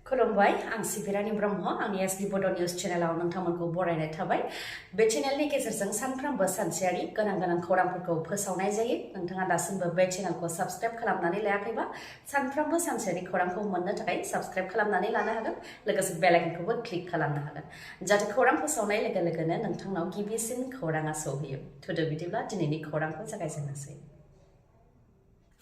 खुलुमबाय आं सिबि रानि ब्रह्म आंनि एसबि बड' निउज चेनेलाव नोंथांमोनखौ बरायनाय थाबाय बे चेनेलनि गेजेरजों सानफ्रोमबो सानसेयारि गोनां खौरांफोरखौ फोसावनाय जायो नोंथाङा दासिमबो बे चेनेलखौ साबस्क्राइब खालामनानै लायाखैबा सानफ्रोमबो सानसेयारि खौरांखौ मोननो थाखाय साबस्क्राइब खालामनानै लानो हागोन लोगोसे बेल आइकनखौबो क्लिक खालामनो हागोन जाहाथे खौरां फोसावनाय लोगो लोगोनो नोंथांनाव गिबिसिन खौराङा सौहैयो थुदो बिदिब्ला दिनैनि खौरांखौ जागायजेननोसै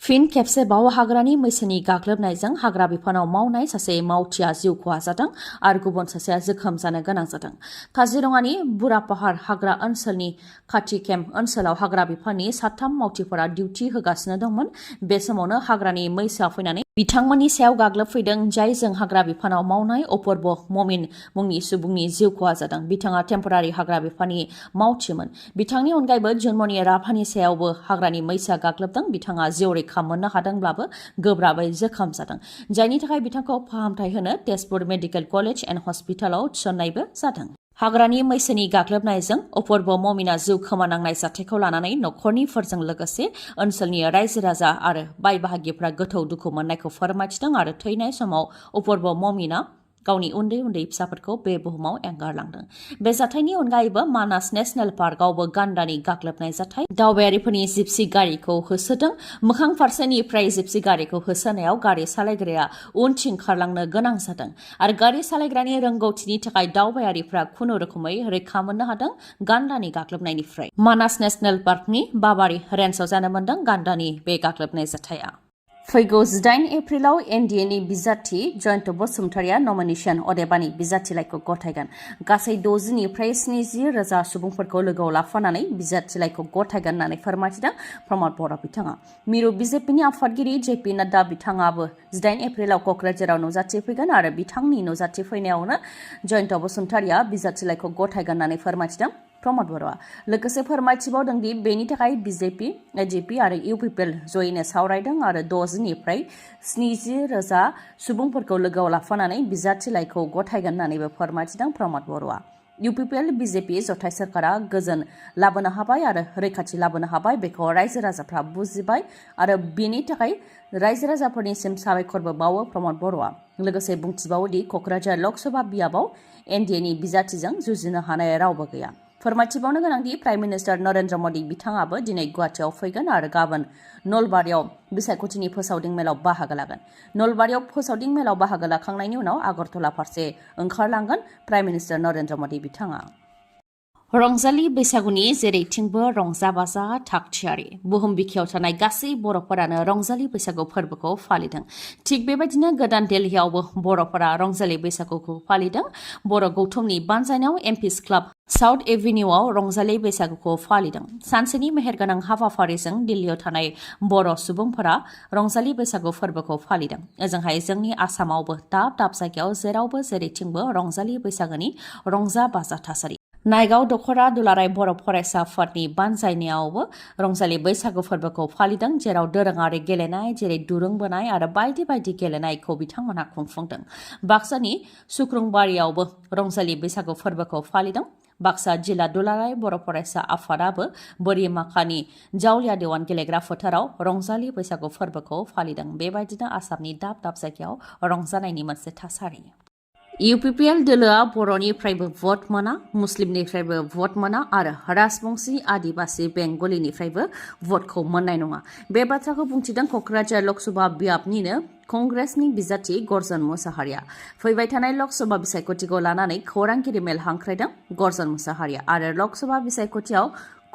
फिन खेबसेबाव हाग्रानि मैसोनि गाग्लोबनायजों हाग्रा बिफानाव मावनाय सासे मावथिया जिउ खहा जादों आरो गुबुन सासेया जोखोम जानो गोनां जादों काजिरङानि बुरापाहार हाग्रा ओनसोलनि खाथि केम्प ओनसोलाव हाग्रा बिफाननि साथाम मावथिफोरा डिउटि होगासिनो दंमोन बे समावनो हाग्रानि मैसोआ फैनानै बिथांमोननि सायाव गाग्लोबफैदों जायजों हाग्रा बिफानाव मावनाय अपूर्व ममिन मुंनि सुबुंनि जिउ खहा जादों बिथाङा टेम्परारि हाग्रा बिफाननि मावथिमोन बिथांनि अनगायैबो जन्मनि राभानि सायावबो हाग्रानि मैसोआ गाग्लोबदों बिथाङा जिउ रैखा मोननो हादोंब्लाबो गोब्राबै जोखोम जादों जायनि थाखाय बिथांखौ फाहामथाय होनो तेजपुर मेडिकेल कलेज एन्ड हस्पिटालाव थिसननायबो जादों हाग्रानि मैसोनि गाग्लोबनायजों अपूर्व ममिना जिउ खोमानांनाय जाथायखौ लानानै नखरनिफोरजों लोगोसे ओनसोलनि रायजो राजा आरो बाय बाहागिफ्रा गोथौ दुखु मोननायखौ फोरमायथिदों आरो थैनाय समाव अपूर्व ममिना गावनि उन्दै फिसाफोरखौ बे बुहुमाव एंगारलांदों बे जाथायनि अनगायैबो मानास नेशनेल पार्कआवबो गान्दानि गाग्लोबनाय जाथाय दावबायारिफोरनि जिपसि गारिखौ होसोदों मोखां फारसेनिफ्राय जिपसि गारिखौ होसोनायाव गारि सालायग्राया उनथिं खारलांनो गोनां जादों आरो गारि सालायग्रानि रोंगौथिनि थाखाय दावबायारिफ्रा खुनुरोखोमै रैखा मोननो हादों गान्दानि गाग्लोबनायनिफ्राय मानास नेशनेल पार्कनि बाबारि रेन्जआव जानो मोनदों गान्दानि बे गाग्लोबनाय जाथाया फैगौ 18 एप्रिलाव एनडिएनि बिजाथि जयन्त बसुमतारिया नमिनेशन अदेबानि बिजाथिलाइखौ गथायगोन गासै 60निफ्राय 70 रोजा सुबुंफोरखौ लोगोआव लाफानानै बिजाथिलाइखौ गथायगोन होननानै फोरमायथिदों प्रमद बर' बिथाङा मिरु बिजेपिनि आफादगिरि जेपि नड्डा बिथाङाबो 18 एप्रिलाव क'क्राझाराव नुजाथिफैगोन आरो बिथांनि नुजाथिफैनायावनो जयन्त बसुमतारिया बिजाथिलाइखौ गथायगोन होननानै फोरमायथिदों प्रमद बर'आ लोगोसे फोरमायथिबावदों दि बेनि थाखाय बिजेपि एजिपि आरो इउपिपिएल जयैनो सावरायदों आरो 60निफ्राय 70 रोजा सुबुंफोरखौ लोगोआव लाफानानै बिजाथिलाइखौ गथायगोन होननानैबो फोरमायथिदों प्रमद बर'आ इउपिपिएल बिजेपि जथाय सोरखारा गोजोन लाबोनो हाबाय आरो रैखाथि लाबोनो हाबाय बेखौ रायजो राजाफ्रा बुजिबाय आरो बेनि थाखाय रायजो राजाफोरनिसिम साबायखरबो बावो प्रमद बर'आ लोगोसे बुंथिबावोदि क'क्राझार लकसभा बियाबाव एनडिएनि बिजाथिजों जुजिनो हानाय रावबो गैया फोरमायथिबावनो गोनांदि प्राइम मिनिस्टार नरेन्द्र मदि बिथाङाबो दिनै गुवाहाटियाव फैगोन आरो गाबोन नलबारियाव बिसायख'थिनि फोसावदिं मेलाव बाहागो लागोन नलबारियाव फोसावदिं मेलाव बाहागो लाखांनायनि उनाव आगरतला फारसे ओंखारलांगोन प्राइम मिनिस्टार नरेन्द्र मदि बिथाङा रंजालि बैसागुनि जेरैथिंबो रंजा बाजा थागथियारि बुहुम बिखायाव थानाय गासै बर'फोरानो रंजालि बैसागु फोरबोखौ फालिदों थिग बेबायदिनो गोदान दिल्लीयावबो बर'फोरा रंजालि बैसागुखौ फालिदों बर' गौथुमनि बानजायनायाव एमपिस क्लाब साउथ एभिनिउआव रंजालि बैसागुखौ फालिदों सानसेनि मेहेरगोनां हाबाफारिजों दिल्लीयाव थानाय बर' सुबुंफोरा रंजालि बैसागु फोरबोखौ फालिदों ओजोंहाय जोंनि आसामावबो दाब दाब जायगायाव जेरावबो जेरैथिंबो रंजालि बैसागुनि रंजा बाजा थासारि नायगाव दख'रा दुलाराय बर' फरायसा आफादनि बानजायनायावबो रंजालि बैसागु फोरबोखौ फालिदों जेराव दोरोङारि गेलेनाय जेरै दुरुं बोनाय आरो बायदि बायदि गेलेनायखौ बिथांमोनहा खुंफुंदों बाक्सानि सुख्रुंबारियावबो रंजालि बैसागु फोरबोखौ फालिदों बाक्सा जिल्ला दुलाराय बर' फरायसा आफादाबो बोरिमाखानि जावलिया देवान गेलेग्रा फोथाराव रंजालि बैसागु फोरबोखौ फालिदों बेबायदिनो आसामनि दाब दाब जायगायाव रंजानायनि मोनसे थासारि इउपिपिएल दोलोआ बर'निफ्रायबो भट मोना मुस्लिमनिफ्रायबो भट मोना आरो राजबंशी आदिबासि बेंगलिनिफ्रायबो भटखौ मोननाय नङा बे बाथ्राखौ बुंथिदों क'क्राझार लकसभा बियाबनिनो कंग्रेसनि बिजाथि गर्जन मुसाहारिया फैबाय थानाय लकसभा बिसायख'थिखौ लानानै खौरांगिरि मेल हांख्रायदों गर्जन मुसाहारिया आरो लकसभा बिसायख'थियाव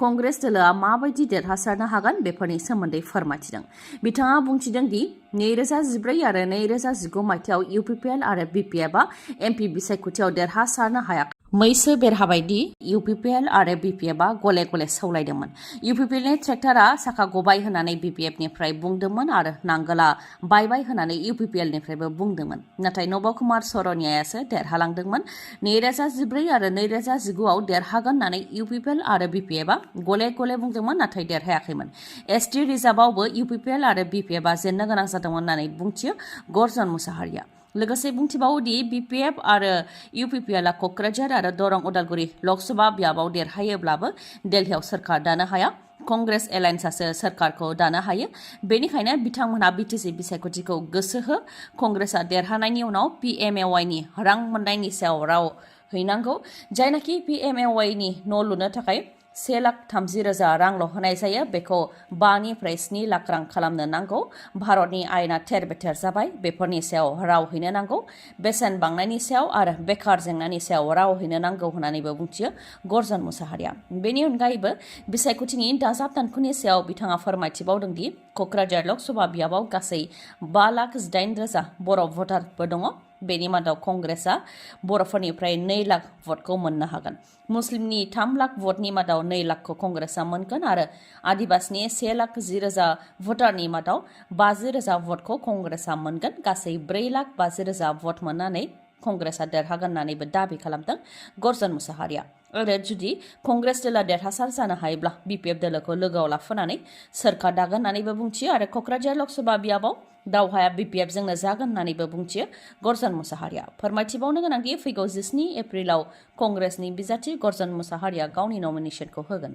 कंग्रेस दोलोआ माबायदि देरहासारनो हागोन बेफोरनि सोमोन्दै फोरमायथिदों बिथाङा बुंथिदों दि 2014 आरो 2019 मायथाइयाव इउपिपिएल आरो बिपिएफआ एमपि बिसायख'थियाव देरहासारनो हायाखै मैसो बेरहाबायदि इउपिपिएल आरो बिपिएफआ गले गले सौलायदोंमोन इउपिपिएलनि ट्रेक्टरा साखा गबाय होननानै बिपिएफनिफ्राय बुंदोंमोन आरो नांगोला बायबाय होननानै इउपिपिएलनिफ्रायबो बुंदोंमोन नाथाय नब कुमार सरनियासो देरहालांदोंमोन 2014 आरो 2019आव देरहागोन होननानै इउपिपिएल आरो बिपिएफआ गले गले बुंदोंमोन नाथाय देरहायाखैमोन एसटि रिजार्भआवबो इउपिपिएल आरो बिपिएफआ जेननो गोनां जादोंमोन होननानै बुंथियो गर्जन मुसाहारिया लोगोसे बुंथिबावोदि बिपिएफ आरो इउपिपिएलआ क'क्राझार आरो दरं उदालगुरि लकसभा बियाबाव देरहायोब्लाबो दिल्लीयाव सोरखार दानो हाया कंग्रेस एलायन्सआसो सोरखारखौ दानो हायो बेनिखायनो बिथांमोनहा बिटिसि बिसायख'थिखौ गोसो हो कंग्रेसआ देरहानायनि उनाव PMAY नि रां मोननायनि सायाव राव हैनांगौ जायनाखि PMAY नि न' लुनो थाखाय 1,30,000 रांल' होनाय जायो बेखौ 5 निफ्राय 7 लाख रां खालामनो नांगौ भारतनि आयेना थेर बेथेर जाबाय बेफोरनि सायाव राव हैनो नांगौ बेसेन बांनायनि सायाव आरो बेकार जेंनानि सायाव राव हैनो नांगौ होननानैबो बुंथियो गर्जन मुसाहारिया बेनि अनगायैबो बिसायख'थिनि दाजाब दानख'नि सायाव बिथाङा फोरमायथिबावदों दि क'क्राझार लकसभा बियाबाव गासै 5,08,000 बर' भटारफोर दङ बेनि मादाव कंग्रेसआ बर'फोरनिफ्राय 2 लाख भटखौ मोननो हागोन मुस्लिमनि 3 लाख भटनि मादाव 2 लाखखौ कंग्रेसआ मोनगोन आरो आदिबासिनि 1,10,000 भटारनि मादाव 50,000 भटखौ कंग्रेसआ मोनगोन गासै 4,50,000 भट मोननानै कंग्रेसआ देरहागोन होननानैबो दाबि खालामदों गर्जन मुसाहारिया आरो जुदि कंग्रेस दोला देरहासार जानो हायोब्ला BPF दोलोखौ लोगोआव लाफानानै सोरखार दागोन होननानैबो बुंथियो आरो क'क्राझार लकसभा बियाबाव दावहाया BPF जोंनो जागोन होननानैबो बुंथियो गर्जन मुसाहारिया फोरमायथिबावनो गोनांदि फैगौ 17 एप्रिलाव कंग्रेसनि बिजाथि गर्जन मुसाहारिया गावनि नमिनेसनखौ होगोन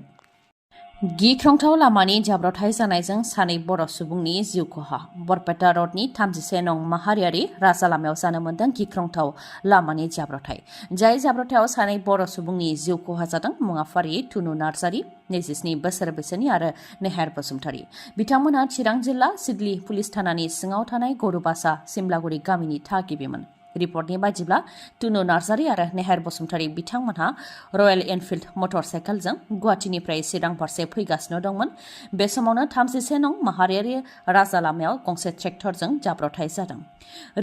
गिख्रंथाव लामानि जाब्रबथाय जानायजों सानै बर' सुबुंनि जिउ खहा बरपेटा रडनि 31 नं माहारियारि राजा लामायाव जानो मोन्दों गिख्रंथाव लामानि जाब्रबथाय जाय जाब्रबथायाव सानै बर' सुबुंनि जिउ खहा जादों मुङा फारियै टुनु नार्जारि 27 बोसोर बैसोनि आरो नेहार बसुमतारी बिथांमोनहा चिरां जिल्ला सिडली पुलिस थानानि सिङाव थानाय गरुबासा सिमलागुरि गामिनि थागिबिमोन रिपर्टनि बायदिब्ला टुनु नार्जारि आरो नेहार बसुमतारी बिथांमोनहा रयेल एनफिल्ड मटर साइकेलजों गुवाहाटीनिफ्राय चिरां फारसे फैगासिनो दंमोन बे समावनो 31 नं माहारियारि राजा लामायाव गंसे ट्रेक्टरजों जाब्रबथाय जादों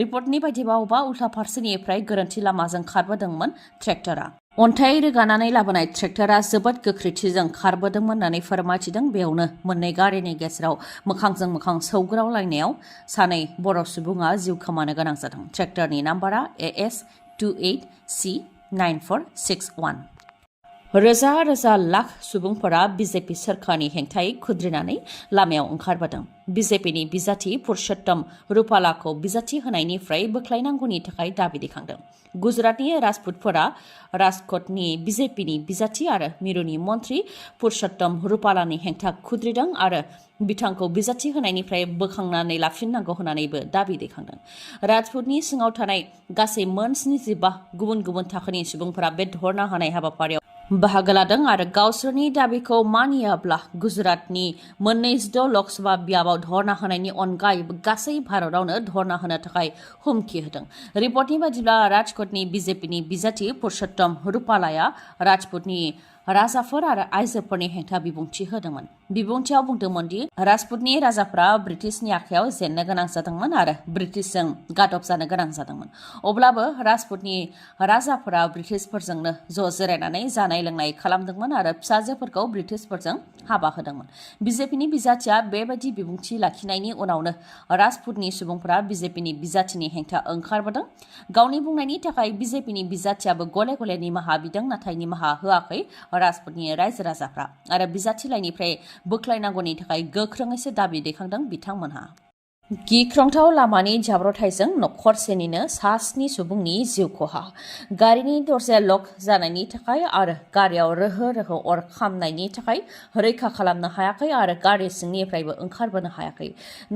रिपर्टनि बायदिब्ला अबा उल्था फारसेनिफ्राय गोरोन्थि लामाजों खारबोदोंमोन ट्रेक्टरा अन्थाइ रोगानानै लाबोनाय ट्रेक्टरा जोबोद गोख्रैथिजों खारबोदोंमोन होननानै फोरमायथिदों बेयावनो मोननै गारिनि गेजेराव मोखांजों मोखां सौग्रावलायनायाव सानै बर' सुबुङा जिउ खोमानो गोनां जादों ट्रेक्टरनि नाम्बारा AS28C9461 रोजा रोजा लाख सुबुंफोरा BJP सोरखारनि हेंथायै खुद्रिनानै लामायाव ओंखारबोदों BJPनि बिजाथि पुरुषोत्तम रुपालाखौ बिजाथि होनायनिफ्राय बोख्लायनांगौनि थाखाय दाबि दैखांदों गुजरातनि राजपुतफोरा राजकटनि BJPनि बिजाथि आरो मिरुनि मन्त्रि पुरुषोत्तम रुपालानि हेंथा खुद्रिदों आरो बिथांखौ बिजाथि होनायनिफ्राय बोखांनानै लाफिननांगौ होननानैबो दाबि दैखांदों राजपुतनि सिङाव थानाय गासै मोन 75 गुबुन गुबुन थाखोनि सुबुंफोरा बे धर्ना होनाय हाबाफारियाव बाहागो लादों आरो गावसोरनि दाबिखौ मानियाब्ला गुजरातनि 26 लकसभा बियाबाव धर्ना होनायनि अनगायैबो गासै भारतआवनो धर्ना होनो थाखाय हुमखि होदों रिपर्टनि बायदिब्ला राजकटनि BJPनि बिजाथि पुरुषोत्तम रुपालाया राजपुतनि राजाफोर आरो आइजोफोरनि हेंथा बिबुंथि होदोंमोन बिबुंथियाव बुंदोंमोन दि राजपुतनि राजाफोरा ब्रिटिशनि आखायाव जेननो गोनां जादोंमोन आरो ब्रिटिशजों गादब जानो गोनां जादोंमोन अब्लाबो राजपुतनि राजाफोरा ब्रिटिशफोरजोंनो ज' जिरायनानै जानाय लोंनाय खालामदोंमोन आरो फिसाजोफोरखौ ब्रिटिशफोरजों हाबा होदोंमोन BJPनि बिजाथिया बेबायदि बिबुंथि लाखिनायनि उनावनो राजपुतनि सुबुंफोरा BJPनि बिजाथिनि हेंथा ओंखारबोदों गावनि बुंनायनि थाखाय BJPनि बिजाथियाबो गले गले निमाहा बिदों नाथाय निमाहा होआखै राजपुतनि रायजो राजाफ्रा आरो बिजाथिलाइनिफ्राय बोख्लायनांगौनि थाखाय गोख्रोङैसो दाबि दैखांदों बिथांमोनहा गिख्रंथाव लामानि जाब्रबथायजों नखरसेनिनो 7 सुबुंनि जिउ खहा गारिनि दरजाया लक जानायनि थाखाय आरो गारियाव रोहो रोहो अर खामनायनि थाखाय रैखा खालामनो हायाखै आरो गारि सिंनिफ्रायबो ओंखारबोनो हायाखै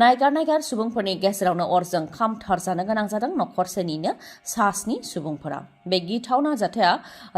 नायगार सुबुंफोरनि गेजेरावनो अरजों खामथारजानो गोनां जादों नखरसेनिनो 7 सुबुंफोरा बे गिथावना जाथाया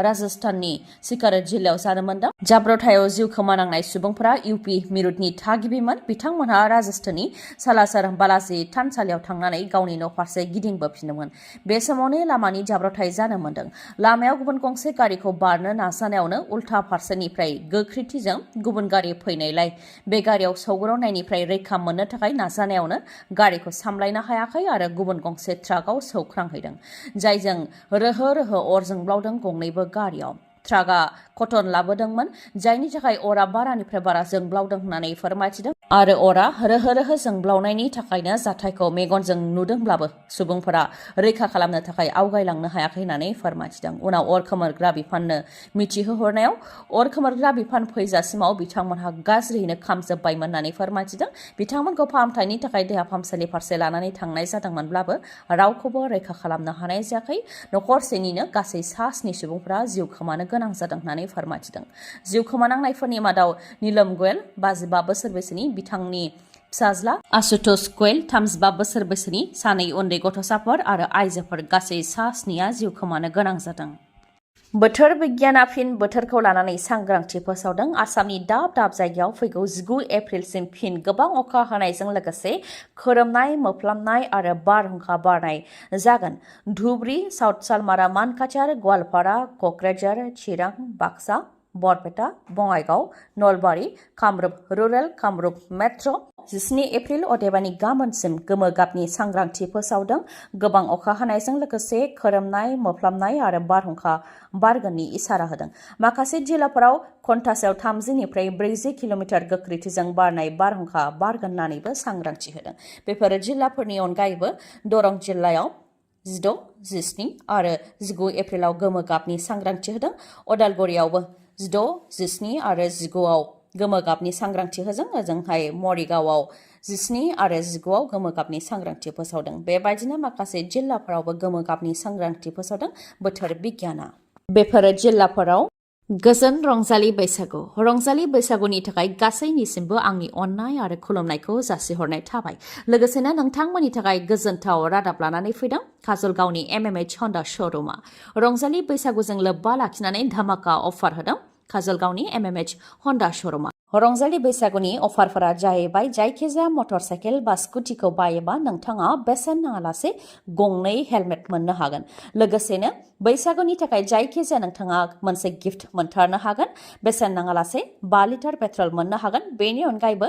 राजस्थाननि सिकार जिल्लायाव जानो मोन्दों जाब्रबथायाव जिउ खोमानांनाय सुबुंफोरा UP मिरुतनि थागिबिमोन बिथांमोनहा राजस्थाननि सालासर बालाजी थानसालियाव थांनानै गावनि न' फारसे गिदिंबोफिनदोंमोन बे समावनो लामानि जाब्रबथाय जानो मोन्दों लामायाव गुबुन गंसे गारिखौ बारनो नाजानायावनो उल्था फारसेनिफ्राय गोख्रैथिजों गुबुन गारि फैनायलाय बे गारियाव सौग्रावनायनिफ्राय रैखा मोननो थाखाय नाजानायावनो गारिखौ सामलायनो हायाखै आरो गुबुन गंसे ट्राकआव सौख्रांहैदों जायजों रोहो रोहो अर जोंब्लावदों गंनैबो गारियाव ट्राकआ कटन लाबोदोंमोन जायनि थाखाय अरा बारानिफ्राय बारा जोंब्लावदों होननानै फोरमायथिदों आरो अरा रोहो रोहो जोंब्लावनायनि थाखायनो जाथायखौ मेगनजों नुदोंब्लाबो सुबुंफोरा रैखा खालामनो थाखाय आवगायलांनो हायाखै होननानै फोरमायथिदों। उनाव अर खोमोरग्रा बिफाननो मिथिहोहरनायाव अर खोमोरग्रा बिफान फैजासिमाव बिथांमोनहा गाज्रियैनो खामजोब्बायमोन होननानै फोरमायथिदों। बिथांमोनखौ फाहामथायनि थाखाय देहा फाहामसालि फारसे लानानै थांनाय जादोंमोनब्लाबो रावखौबो रैखा खालामनो हानाय जायाखै। नखरसेनिनो गासै 7 सुबुंफोरा जिउ खोमानो गोनां जादों होननानै फोरमायथिदों। जिउ खोमानांनायफोरनि मादाव नीलम गोयल 55 बोसोर बैसोनि, बिथांनि फिसाज्ला आशुतोष गोयल 35 बोसोर बैसोनि, सानै उन्दै गथ'साफोर आरो आइजोफोर गासै 7 जिउ खोमानो गोनां जादों। बोथोर बिगियाना फिन बोथोरखौ लानानै सांग्रांथि फोसावदों। आसामनि दाब दाब जायगायाव फैगौ 19 एप्रिलसिम फिन गोबां अखा हानायजों लोगोसे खोरोमनाय, मोफ्लामनाय आरो बारहुंखा बारनाय जागोन। Dhubri, south Salmara, Mankachar, Goalpara, Kokrajhar, Chirang, Baksa, Barpeta, Bongaigaon, Nalbari, Kamrup rural, Kamrup metro' 17 April अदेबानि गाबोनसिम गोमो गाबनि सांग्रांथि फोसावदों। गोबां अखा हानायजों लोगोसे खोरोमनाय, मोफ्लामनाय आरो बारहुंखा बारगोननि इसारा होदों। माखासे जिल्लाफोराव घन्टासेआव 30 निफ्राय 40 किल'मिटार गोख्रैथिजों बारनाय बारहुंखा बारगोन होननानैबो सांग्रांथि होदों। बेफोर जिल्लाफोरनि अनगायैबो दरं जिल्लायाव 16, 17 आरो 19 एप्रिलाव गोमो गाबनि सांग्रांथि होदों। अदालगुरियावबो 16, 17 आरो 19आव गोमो गाबनि सांग्रांथि होदों। ओजोंहाय मरिगावआव 17 आरो 19आव गोमो गाबनि सांग्रांथि फोसावदों। बेबायदिनो माखासे जिल्लाफोरावबो गोमो गाबनि सांग्रांथि फोसावदों बोथोर बिगियाना। बेफोर जिल्लाफोराव गोजोन रंजालि बैसागु। रंजालि बैसागुनि थाखाय गासैनिसिमबो आंनि अननाय आरो खुलुमनायखौ जासिहरनाय थाबाय। लोगोसेनो नोंथांमोननि थाखाय गोजोनथाव रादाब लानानै फैदों। काजलगावनि MMH हन्डा श'रुमा रंजालि बैसागुजों लोब्बा लाखिनानै धामाका अफार होदों। काजलगावनि MMH हन्डा श'रुमा रंजालि बैसागुनि अफारफोरा जाहैबाय जायखिजाया मटर साइकेल बा स्कुटिखौ बायोबा नोंथाङा बेसेन नाङालासे गंनै हेलमेट मोननो हागोन। लोगोसेनो बैसागुनि थाखाय जायखिजाया नोंथाङा मोनसे गिफ्ट मोनथारनो हागोन। बेसेन नाङालासे 5 लिटार पेट्रल मोननो हागोन। बेनि अनगायैबो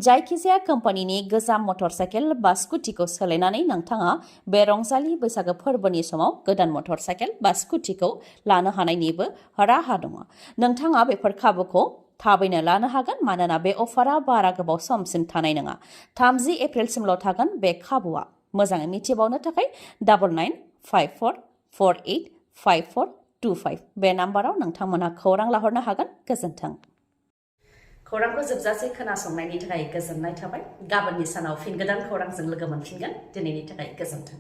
जायखिजाया कम्पानिनि गोजाम मटर साइकेल बा स्कुटिखौ सोलायनानै नोंथाङा बे रंजालि बैसागु फोरबोनि समाव गोदान मटर साइकेल बा स्कुटिखौ लानो हानायनिबो राहा दङ। नोंथाङा बेफोर खाबुखौ थाबैनो लानो हागोन, मानोना बे अफारा बारा गोबाव समसिम थानाय नङा। 30 एप्रिलसिमल' थागोन बे खाबुआ। मोजाङै मिथिबावनो थाखाय 9954485425 बे नाम्बाराव नोंथांमोनहा खौरां लाहरनो हागोन। गोजोन्थों। खौरांखौ जोबजासे खोनासंनायनि थाखाय गोजोननाय थाबाय। गाबोननि सानाव फिन गोदान खौरांजों लोगो मोनफिनगोन। दिनैनि थाखाय गोजोन्थों।